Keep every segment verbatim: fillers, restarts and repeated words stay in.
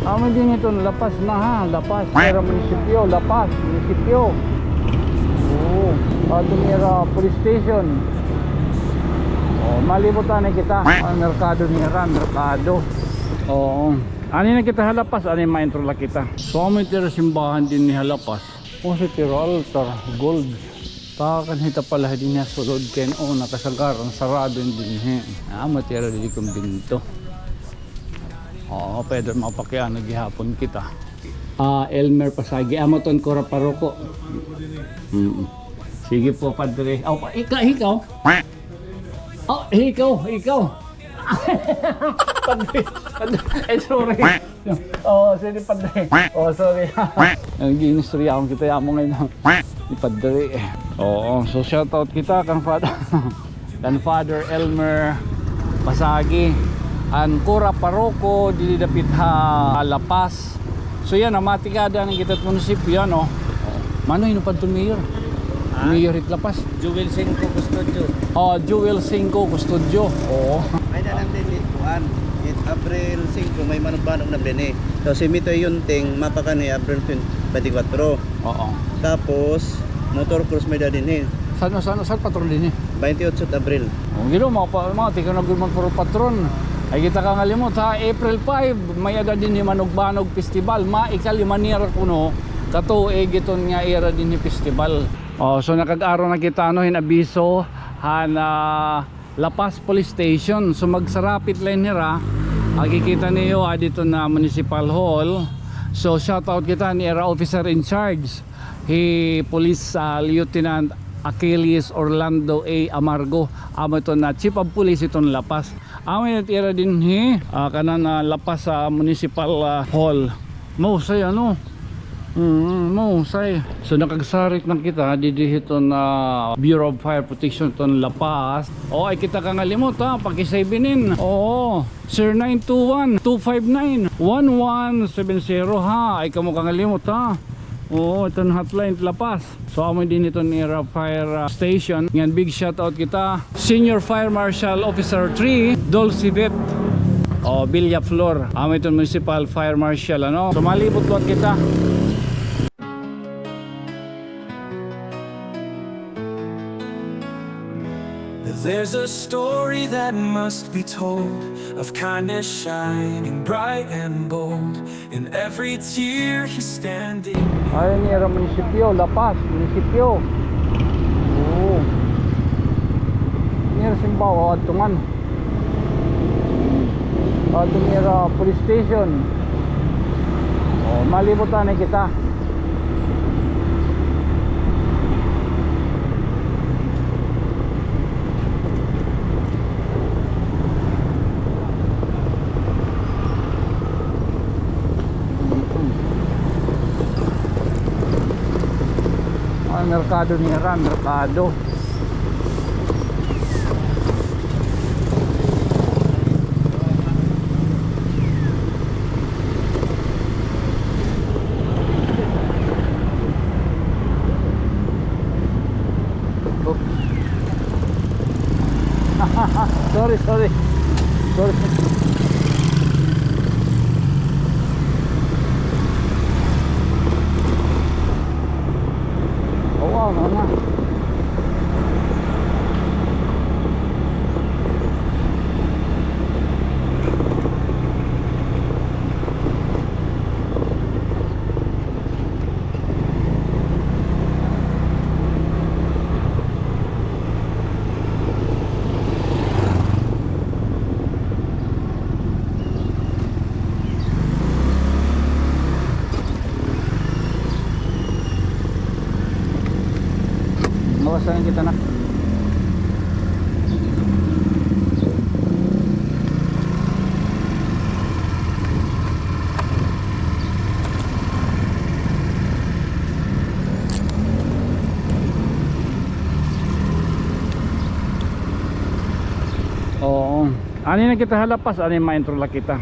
Amo dinhi iton La Paz na ha, La Paz, ira munisipyo, La Paz, munisipyo. Oo, ato nira police station. Oh, malibot anay kita. An merkado nira, merkado. Oo. Ani na kita ha La Paz, ani maentro la kita. So, amo it ira simbahan dinhi ha La Paz. O, si Tiro Altar, gold. Takan hita pala dinhi ha sulod kay, o, nakasagaran, sarado in dinhi. Amo it ira dinhi kumbento. Oo, pwede mapakiana gihapon kita. Ah, Elmer Pasagi, amo ton kura paroko. Mm. Sige po, Padre. O, pa, ika-, ikaw? O, ikaw, ikaw. Padre, padre. Ay, sorry. O, sorry, padre. O, sorry. Nag-iinistorya akon kita, amo ngay-an ni padre. Oo, so shout out kita kan Father, kan Father Elmer Pasagi, an kura paroko didi dapit ha La Paz. So yana, matikada na kita hit munisipyo, ano? Mano, hin-o pa adton mayor? Ha? Mayor hit La Paz. Joel Cinco Custodio. O, Joel Cinco Custodio. Oo. May-ada dinhi, kuan. It April singko, may manugbanug na dinhi. So, si Mito Yunting, mapakan hi April twenty, twenty-four. Oo. Tapos, motor course may-ada dinhi. San-o, san-o, san-o patron dinhi? Twenty-eight Abril. O, gino, mga pa-, mga tika na gud man puro patron. Ay, kita kangalimot, ha, April five, may-ada dinhi Manugbanug Festival. Maikalima nira kuno ka tuig iton nga ira dinhi festival. O, so nakag-aro na kita, ano, hin abiso han La Paz Police Station. So magsarapit la ini hira. Agi kita niyo, ah, didto ha Municipal Hall. So shout out kita han ira officer in charge, hi Police, ah, Lieutenant Achilles Orlando A Amargo. Amo iton, ah, Chief of Police iton La Paz. Amo ini it ira dinhi, ah, kanan, ah, La Paz, ah, Municipal, ah, Hall. Mahusay, ano? Mm, mahusay. So, nakagsarit na kita didi hiton, ah, Bureau of Fire Protection hiton La Paz. O, ay kita kangalimot, ha, pakisaybi nin. Oo, zero nine two one, two five nine, one one seven zero, ha. Ay kamo kangalimot, ha. Oo, iton hotline La Paz. So, amo dinhi iton ira fire, ah, station. Ngan big shout out kita Senior Fire Marshal Officer three, Dulcibet, o, Villaflor. Amo iton Municipal Fire Marshal, ano? So, malibot liwat kita. There's a story that must be told of kindness shining bright and bold. In every tear he's standing. Ay, ini ira munisipyo, La Paz, munisipyo. Oo. Ini ira simbahan, adto man. Adto ini ira police station. O, malibot anay kita. Ay, merkado nira, merkado. Oops. Sorry, sorry. Sorry. Oo, ano na. Mawas na kita na. Oo. Ani na kita ha La Paz, ani maentro la kita.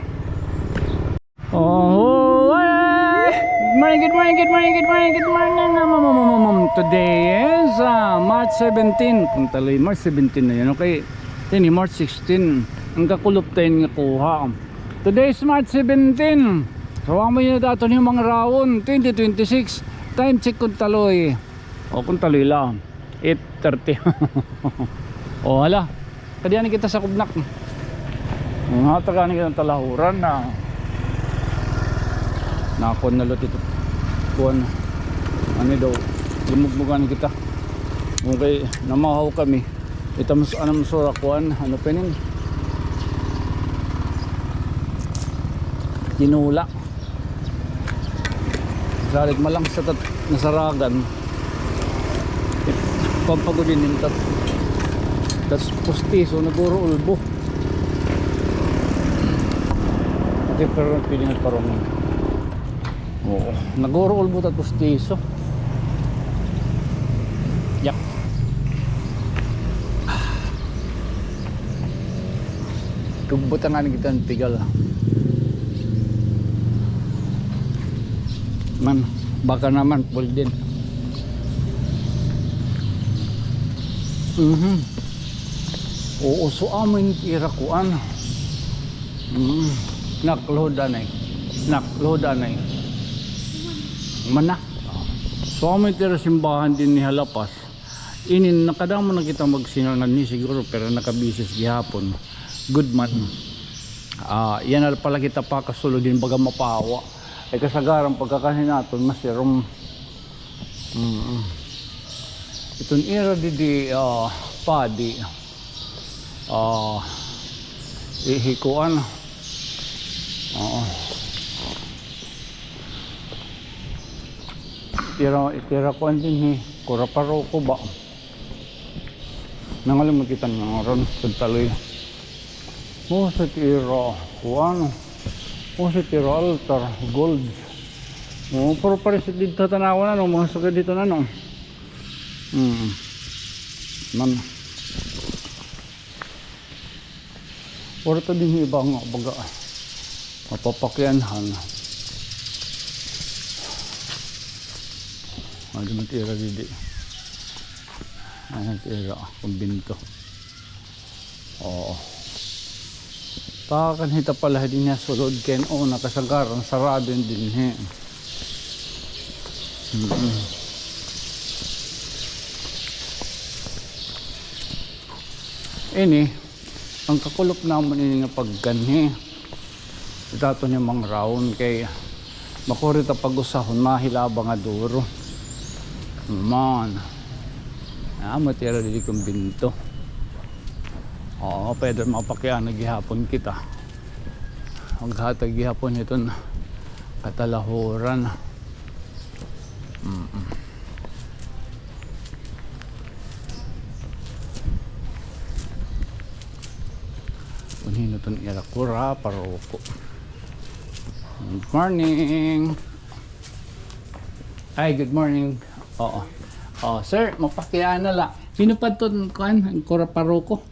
Oh, ay! Good morning, good morning, good morning, good morning, good morning. Um, um, um, um, um. Today is, ah, March seventeen. Punta la, March seventeen na yun, okay? Ini March sixteen. An kakulop ta ini nga kuha. Today is March seventeen. Rawaman niyo na daton yung mga rawon, twenty twenty-six. Time check kun taloy. O, kun taloy la. Eight thirty. O, hala. Kadi anay kita sa Kubnak. Nga, taga anay kita talahuran na. Nakuan na lot ito. Kuan. Ano daw? Lumugmug anay kita. Okay, namahaw kami. Ito mas, ano, masura kuan. Ano pa inin? Tinula. Salit malang sa tat-, nasaragan. Pampagudin nin tat-, tat-, pustiso, naguro ulbo. Ate, pero pwede na parang, oo, naguro ulbo tat pustiso. Yak. Kugbutangan kita hin tigal. Man, baka naman, full din. Mhm. Oo, so amo ini ira kuan. Mm. Nak, luhod anay. Nak, luhod anay. Mana? So amo ini ira simbahan dinhi ha Lapas. Inin, nakadamo na kita magsinal nganhi siguro, pero nakabisis gihapon. Good man. Ah, yana pala kita pakasulod hin baga mapawa. Ay kasagaran pagkakanhi naton, masirom. Mm. Iton ira didi, ah, padi. Ah, ihikuan. Oo. Itira, itira kuan dinhi, kura paroko ba? Nangalimot kita nga ngaran, sa taloy. O, sa tira, kuan. O, sa tira altar, gold. O, pero pares didto tan-awan, ano, mga sugad didto na, no? Hmm. Man. Wara ta dinhi iba nga baga mapapakianhan. Ay, di man tira didi. Ay, tira, kumbento. Oo. Pakan hita pala dinhi ha sulod kay, o, nakasagaran, sarado ini dinhi. Mm-mm. Ini, an kakulop namon ini nga pagkanhi. Itaton niya mga rawon kay makuri ta pag-usahon, mahilaba nga duro. Man. Ah, matira didi kumbento. Oo, pwede mapakiana gihapon kita. Maghatag gihapon hiton katalahuran. Mm-mm. Kun hin-o iton ira kura paroko. Good morning. Ay, good morning. Oo. Oh, sir, mapakiana la. Hin-o pa iton kuan, an kura paroko?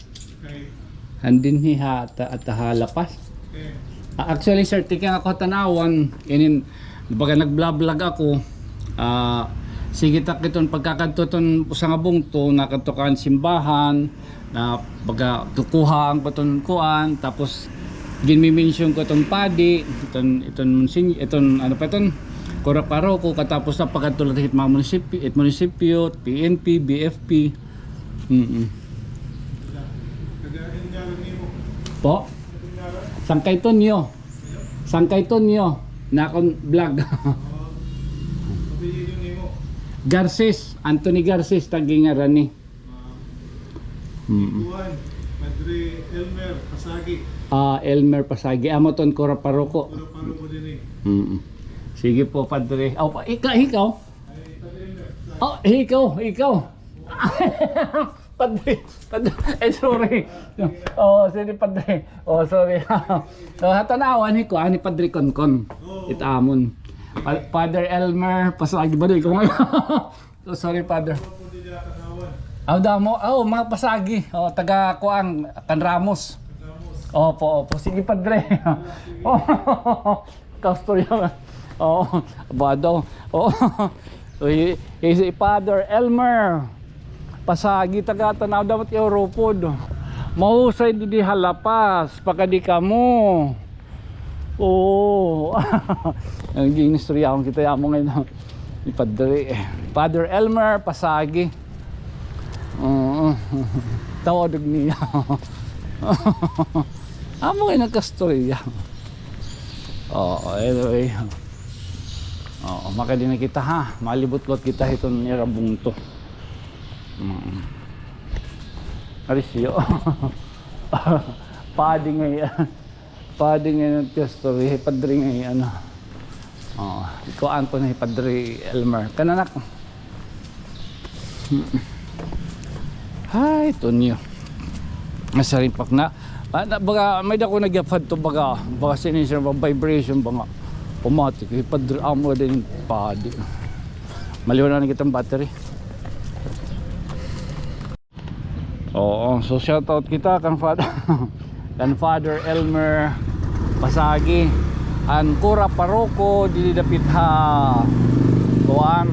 An dinhi ha, ta-, ta ha Lapas. Ah, actually, sir, tikang ako ha tan-awan, inin, baga nag-vlog-vlog ako. Ah, sige ta kiton pagkakadto ton usa nga bungto, nakadto kan simbahan, na baga kukuhaan ko ton kuan, tapos ginmi-mention ko ton padi, iton, iton monsin-, iton, ano pa iton, kura paroko, katapos na pagkadto la hit mga munisipyo, it munisipyo, P N P, B F P. Mm-mm. Taga-, taga-, ngaran nimo? Po? Taga-, ngaran? Sangkay Tonyo. Sino? Sangkay Tonyo. Na akon vlog. Oh. Apelyido nimo? Garces, Anthony Garces, tagi ngaran ni. Ah. Mm. Kuan, Padre Elmer Pasagi. Ah, Elmer Pasagi. Amo ton kura paroko. Kura paroko dinhi. Mm. Sige po, Padre. Aw, pa-, ika-, ikaw? Ay, Padre Elmer Pasagi. Oh, ikaw, ikaw. Padre, padre, ay, sorry. Oh, sorry, padre. Oh, sorry. Oh, ha tan-awan hi kuan, hi Padre Konkon. Oo. It amon. Pa-, Father Elmer Pasagi ba, di ko nga. Oh, sorry, Father. Aw, damo. Aw, mga Pasagi. Oh, taga kuan, kan Ramos. Opo, opo. Sige, Padre. Oh. Kaustorya man. Oo, abado. Oo. Uy, si Father Elmer Pasagi, taga Tanao, dapat iyo rupod. Mahusay didi ha Lapas, pakadi kamo. Oo. Ang ginistoryahon kita, amo ngay-an ni Padre, eh. Father Elmer Pasagi. Oo. Tawadog niya. Amo ngay-an nagkastorya. Oo, anyway. Oo, makadi na kita, ha. Malibot-lot kita hiton ira bungto. Mm. Arisyo. Padi ngay-an. Padi ngay-an nagkastorya, hi Padre ngay-an, ano. Oh, ikaw, Anton, hi Padre Elmer. Kananak. Hay, Tonyo. Masarimpak na. Ah, na, baga, may dako nagyapad to, baga, baga sinisir, baga vibration, baga, pumatik, hi Padre, amo din, padi. Maliwan na kita hin battery. Oo, so shout out kita kan Father, kan Father Elmer Pasagi, an kura paroko didi dapit ha, kuan,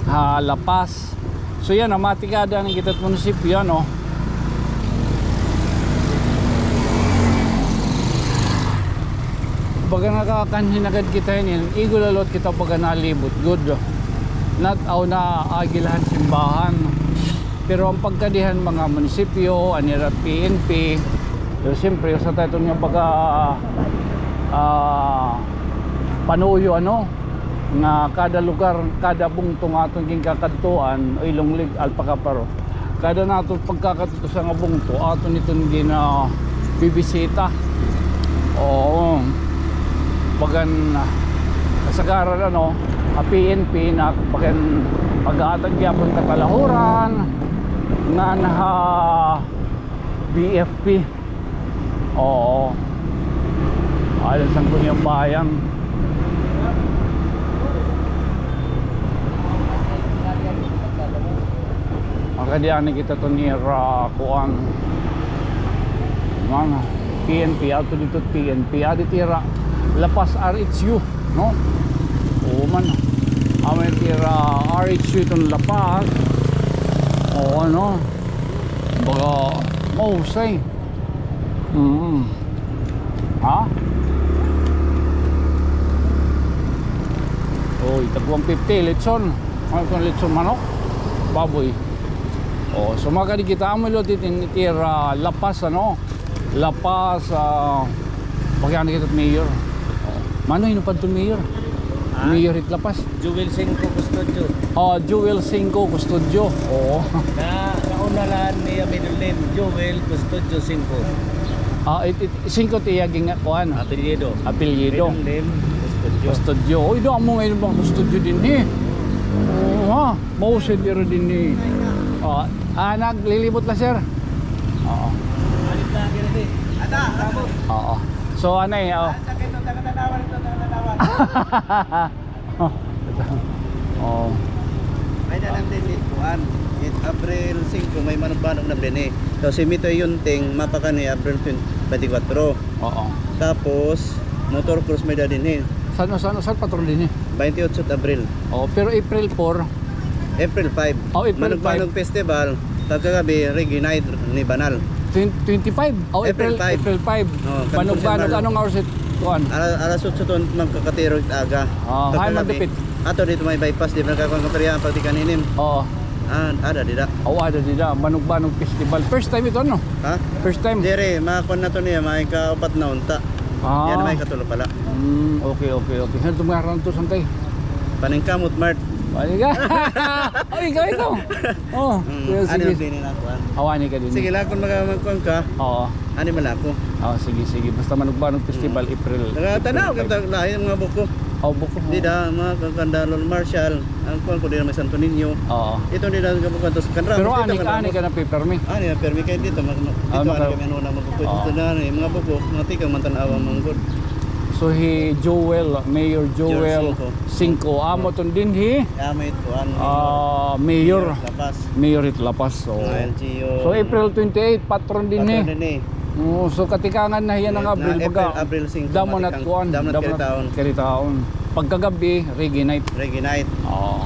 ha La Paz. So yana, matikada na kita hit munisipyo, ano. Baga nakakanhi na gad kita hini, igo la liwat kita baga nalibot gud. Nat-aw na agi la han simbahan. Pero an pagkadi han mga munisipyo, an ira P N P, pero siyempre, usa ta iton nga baga, ah, panuyo, ano, nga kada lugar, kada bungto nga aton ginkakadtuan, Ilonglig, Alpacaparo, kada naton pagkakadto usa nga bungto, aton iton ginabibisita. Oo. Bagan, ah, kasagaran, ano, ha P N P na, bagan pag-aatag gihapon katalahuran ngan ha B F P. Oo. Ayon sa Sangguniang Bayan. Makadi anay kita hini ira, kuan. Man, P N P, adto didto P N P, adi it ira La Paz R H U, no? Oo man. Amo it ira R H U iton La Paz. Oo, ano? Baga mahusay. Mm. Ha? Oy, tag one fifty, litson. Ano itong litson manok? Baboy. Oh, so makadi kita, amo liwat it ira La Paz, ano? La Paz, ah, pakyan kita mayor. Oh. Mano, hin-o pa adto mayor? Ha? Mayor hit La Paz. Joel Cinco Custodio. Oh, Joel Cinco Custodio. Oo. Na, nauna la niya middle name, Joel Custodio Cinco. Ah, it, it, Cinco it iya gin-, kuan. Apelyido. Apelyido. Middle name, Custodio. Custodio. Oy, damo ngay-an mga Custodio dinhi. Oo, ha? Mahusay diri dinhi. Ah, ah, naglilibot la, sir. Oo. Alit na, alit na. Oo. So, anay, oh. Oh. May na lang din, eh, kuan. It April singko, may Manugbanug na din, eh. So, si Mito Yunting, mapakani April twenty, twenty-four. Oo. Tapos, motor cross may da din, eh. San, san, san patron dinhi? Twenty-eight April. Oh, pero April four? April five. Oh, April five. Manugbanug Festival, pagkagabi, Reggae Night ni Banal. Twen-, twenty-five? Oh, April, April five. April five. Oh, Manugbanug, anong oras it, kuan? Ala-, alas otso ton magkakatiro it aga. Ah, pagkagabi, hay magdapit. Ato dito may bypass, di ba, nagkakuan ka, pero yan, pag di kaninin. Oo. Ah, ada dida. Oo, ada dida. Manugbanug Festival. First time ito, no? Ha? First time. Diri, mga kuan na to niya, mga ikaupat na unta. Ah. Yan, may katulo pala. Hmm, okay, okay, okay. Saan ito mga ranto, saan kayo? Paningkamot Mart. Ay, ikaw, ikaw. Oh, mm, sige, ano sige. Yung bini na kuan? Awani ka din. Sige, lakon mga magkuan ka. Oo. Ani man ako. Oh, sige, sige. Basta Manugbanug Festival, mm, April. Nagtanaw ka, lahi ang mga buko. Oh, buko. Di da, mga kakandalol Marshall. Ang kuan ko diri may Santo Niño. Oo. Ito di da, buko, ito sa kanra. Pero ani ka, ani ka na pipirmi? Ani, pirmi kayo dito. Mag-, dito, ano kami, ano na magbuko. Oo. Dito na, ano, yung mga buko, mga tikang mantanawa, manggod. So, hi Joel, Mayor Joel Joel Cinco. Cinco. Amo ton dinhi. Amo ito, ano, ah, mayor. Mayor La Paz. Mayor hit La Paz, so. Mga L G U. So, April twenty-eight, patron dinhi. Patron dinhi. Oo, so katikangan na hiya nga April, April, baga, April singko, damo na kuan, damo na karitaon. Karitaon. Pagkagabi, reggae night. Reggae night. Oo.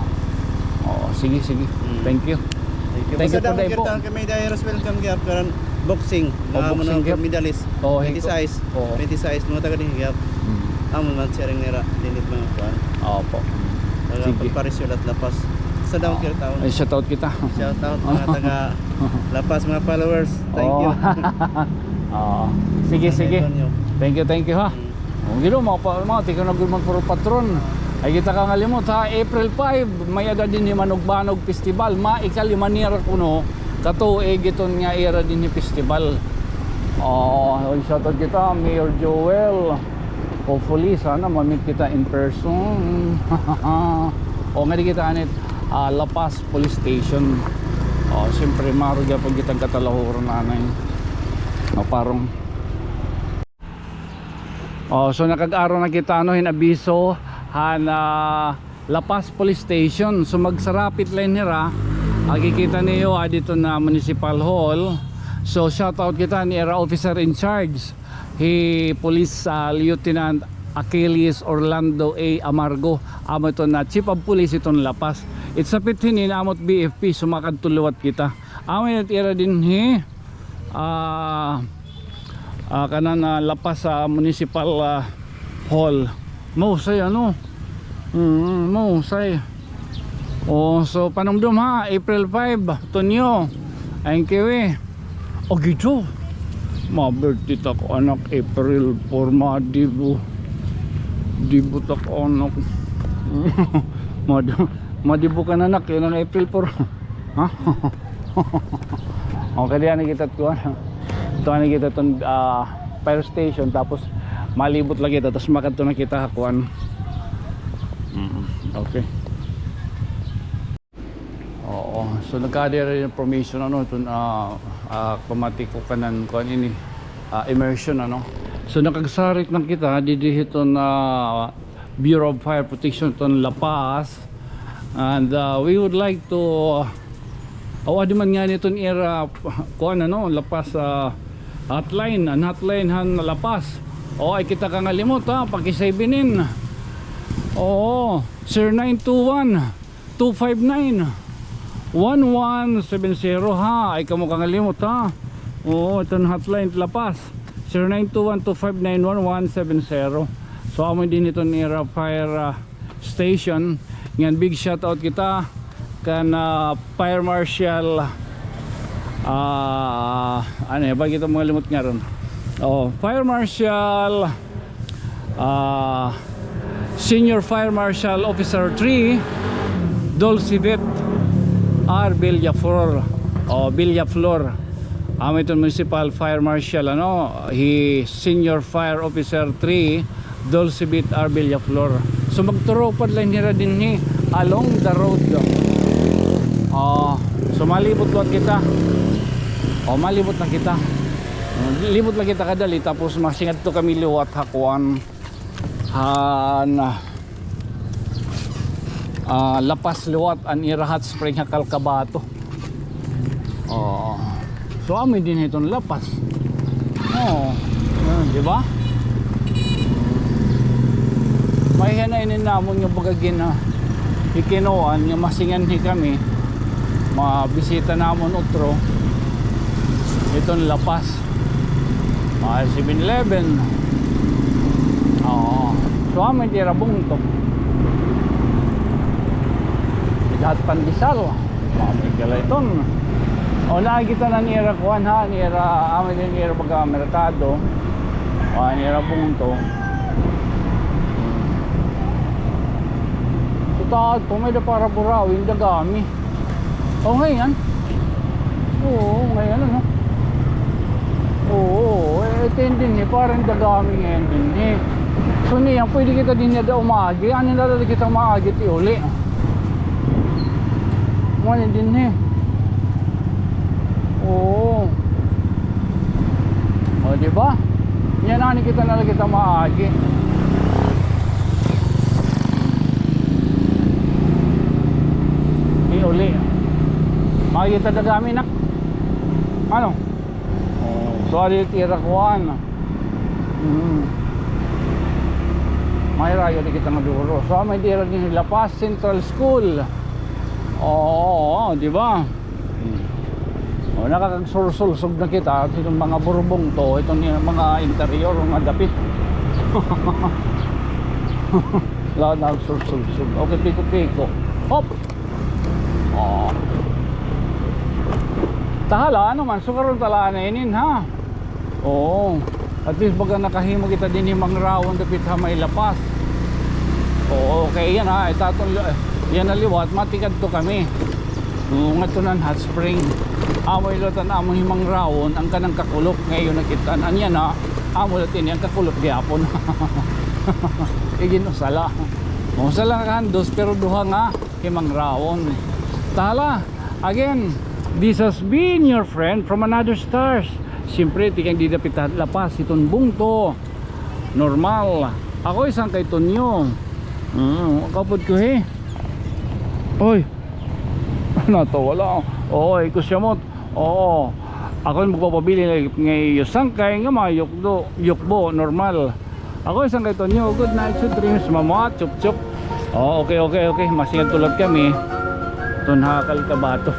Oo, sige, sige. Mm. Thank you. Thank you. Thank you. Basta damo karitaon kami, dahil welcome gyud karon. Boxing, mga boxing, mga medalist. Oh, twenty-six. Oh. Twenty-six, mga taga dinhi gihap. Amo man sharing nira dinhi mga kuan. Opo. Taga Pagparisyo, La Paz. Sa daw kira taon. Ay, shout out kita. Shout out mga taga La Paz, mga followers. Thank you. Oo. Sige, sige. Thank you, thank you ha. O, gino, mga pa-, mga tika na gud man puro patron. Ay, kita ka ngalimot, ha, April five, may-ada dinhi Manugbanog Festival. Maikalima nira kuno ka tuig iton nga ira dinhi festival. O, shoutout kita, Mayor Joel. Hopefully, sana ma-meet kita in person. O, ngadi kita anit, ah, La Paz Police Station. O, siyempre, maro gihapon kita katalahuran anay. O, parang O, so nakag-aro na kita, ano, hin abiso han, ah, La Paz Police Station. So magsarapit la ini hira. Makikita niyo, ah, didto na Municipal Hall. So shout out kita ni ira officer in charge, hi Police, ah, Lieutenant Achilles Orlando A Amargo. Amo iton na Chief of Police iton La Paz. It sapit hini, amo it B F P, so makadto liwat kita. Amo it ira dinhi. Ah, ah, kanan, ah, La Paz, ah, Municipal, ah, Hall. Mahusay, ano? Mm, mahusay. O, so, panumdom ha, April five, Tonyo. Ay, kiwi. O, gito. Ma-birthday tak anak, April four, madibo. Dibo tak anak. Mad-, madibo ka na, anak, yun ang April four. Ha? Okay, diyan na kita kuan. Ito na kita ton, ah, fire station, tapos malibot la kita, tapos makadto na kita kuan. Mm, okay. Oo, so nagkadi ra information, ano, iton, ah, ah, pamati ko kanan kuan ini, ah, immersion, ano. So nakagsarit na kita didi hiton, ah, Bureau of Fire Protection ton La Paz. And, uh, we would like to, uh, aw, adi man ngani iton ira, kuan, ano, La Paz, uh, hotline, an hotline han La Paz. O, ay kita ka ngalimot, ha, paki-save inin. Oo, zero nine two one, two five nine, one one seven zero, ha. Ay kamo ka ngalimot, ha. Oo, iton hotline La Paz, zero nine two one two five nine one one seven zero. So, amo dinhi iton ira fire, ah, station. Ngan big shout out kita kan, ah, Fire Marshal, ah, ano, ba kita mga limot nga ron? Oh, Fire Marshal, ah, Senior Fire Marshal Officer three, Dulcibet R Villaflor, o Villaflor. Amo iton Municipal Fire Marshal, ano, hi Senior Fire Officer three, Dulcibet R Villaflor. So, magturopad la hira dinhi along the road. Ah, so, malibot liwat kita. O, malibot na kita. Libot la kita kadali, tapos masingadto kami liwat ha kuan. Han, ah, La Paz liwat an ira hot spring ha Calcabato. Oo. So, amo dinhi iton La Paz. Oo. Ah, di ba? Mahihan na ini namon nga baga gin, ah, ikinuan nga masinganhi kami. Mabisita namon utro. Iton La Paz. Mga seven eleven. Oo. So, amo it ira bungto. Idahat pandesal. Mga may kalayton. O, nakikita na nira kuan ha, nira, amo din nira baga merkado. O, nira bungto. So, taas po, may da para Burawi, Dagami. O, ngayon. Oo, ngayon, ano? Oo, eh, ito yun din, eh. Parang Dagami ngayon din, eh. So, niyan, pwede kita din niya da umagi. Ano na lang kita maagi, ti uli. Ngayon din, eh. Oo. O, di ba? Niyan, ani kita na lang kita maagi. Iuli. Makikita Dagami, nak. Ano? Oh, so, adi tira kuan. Mm. May rayo di kita maduro. So, may tira din La Paz Central School. Oo, di ba? Mm. O, nakakagsursulsog na kita. Iton mga burbong to, iton mga interior nga dapit. La, nagsursulsog. Okay, piko-piko. Hop! O. Tahala, ano man, sukaron ta la anay inin, ha? Oo. At least baga nakahimo kita dinhi hin mangrawon dapit ha may La Paz. Oo, kay yana, ha, itaton, yana liwat, matikadto kami. Oo, ngadto han hot spring. Amo liwat an amo hin mangrawon, an kanan kakulop, ngay-an nakit-an. An yana, amo liwat ini, an kakulop gihapon. Igin-usa la. Usa la nga kandos, pero duha nga hin mangrawon. Tahala, again, this has been your friend from another stars. Siyempre, tikang dida dapit ha La Paz, iton bungto. Normal. Ako, sangkay Tonyo. Mm, kaupod ko, he. Oy. Natawa la. Oy, kusyamot. Oo. Ako an magpapabilin ngay-an, sangkay nga mga yukdo, yukbo, normal. Ako, sangkay Tonyo. Good night, sweet dreams, mama, chup chup. O, okay, okay, okay. Masingadto la kami. Iton ha Calcabato.